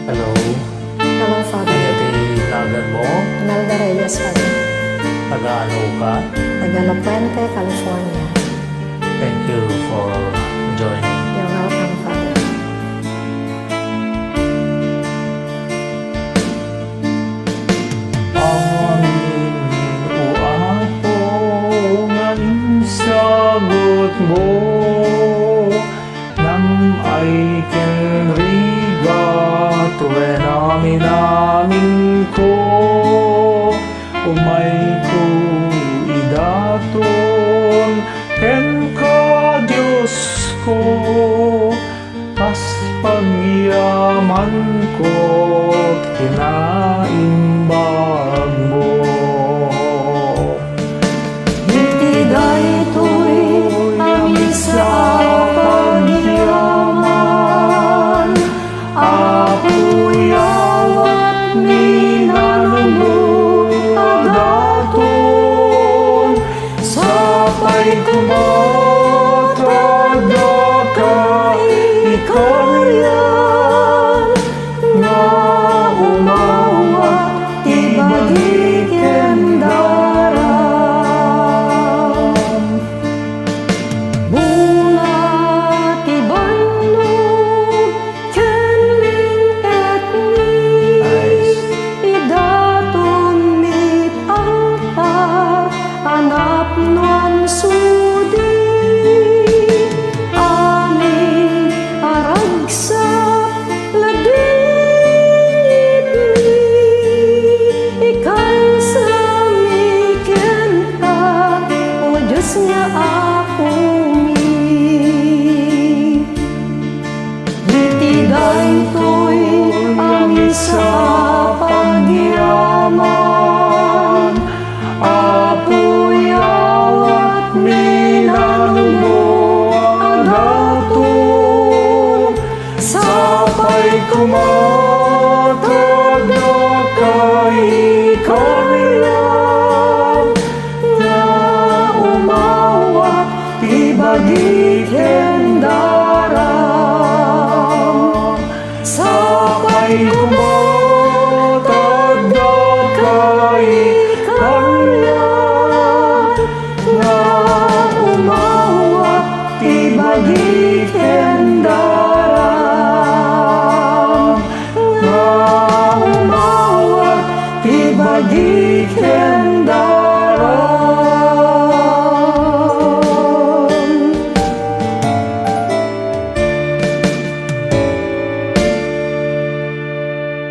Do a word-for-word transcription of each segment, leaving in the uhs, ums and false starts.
Hello. Hello, Father. Ania ti naganmo? Imelda Reyes, Father. Taga-ano ka? Taga La Puente, California. Thank you for joining. You're welcome, Father. Amin, O Apo, nga insagutmo, nam-ay ken rigat wen aminaminko, umayko idaton kenka, Diosko, kas pagyamanko ti kinaimbagmo. Iti daytoy a misa a pagyaman, Apo, yawatmi nanongmo a daton, sapay koma ta addaka ikarian, nga umawat ti bagi ken daram. Bunga ti bannog ken ling-etmi, idatonmi ti altar a napnoan sudi. Amin a ragsakmi, ladingitmi, ikalsami kenka, O Dios nga Apomi. Iti daytoy a misa a pagyaman, Apo, yawatmi nanongmo a daton, sapay koma ta addaka ikarian, nga umawat ti bagi ken daram. Sapay koma ta addaka ikarian, nga umawat ti bagi ken daram, nga umawat ti bagi ken daram.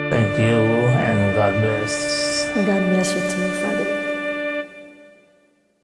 Thank you and God bless. God bless you too, Father.